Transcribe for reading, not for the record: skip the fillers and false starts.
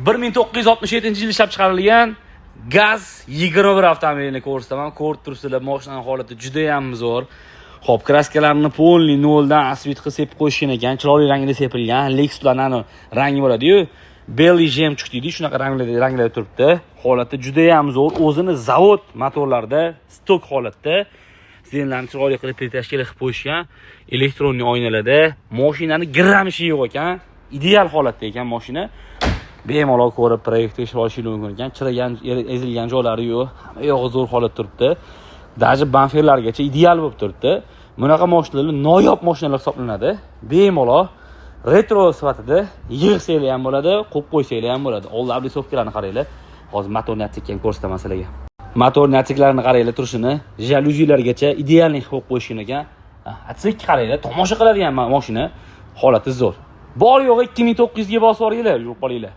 1967 yil ishlab chiqarilgan GAZ 21 avtomobilini ko'rsataman. Ko'rib turibsizlar, mashinani holati juda ham zo'r. Xo'p, краска larni полный noldan освет qilib sepib qo'yishgan ekan, chiroyli rangda sepilgan. Lexuslarni rangi bo'ladi-yu, белый жемчуг deydi, shunaqa ranglarda ranglarda turibdi. Holati juda ham zo'r. O'zini zavod motorlarida stok holatda сиденье larni chiroyli qilib перетяжка qilib qo'yishgan. Электронный oynalarda mashinani gram ishi yo'q ekan. Ideal holatda ekan mashina. Bemalol ko'rib, proyekt tekshirib olishingiz mumkin ekan. Chirigan, ezilgan joylari yo'q. Hamma yog'i zo'r holatda turibdi. Даже bamperlargacha ideal bo'lib turibdi. Bunaqa mashinalar noyob mashinalar hisoblanadi. Bemalol retro sifatida yig'sanglar ham bo'ladi, qo'yib qo'ysanglar ham bo'ladi. Oldi облицовка larni qaranglar. Hozir motorni отсек ham ko'rsataman sizlarga. Motorni отсек larini qaranglar turishini, jalyuzilargacha идеальный qilib qo'yishgan ekan. Отсек qaranglar, tomosha qiladigan mashina, holati zo'r. Bor yo'g'i 2900 ga bosib yuboringlar, yurib qolinglar.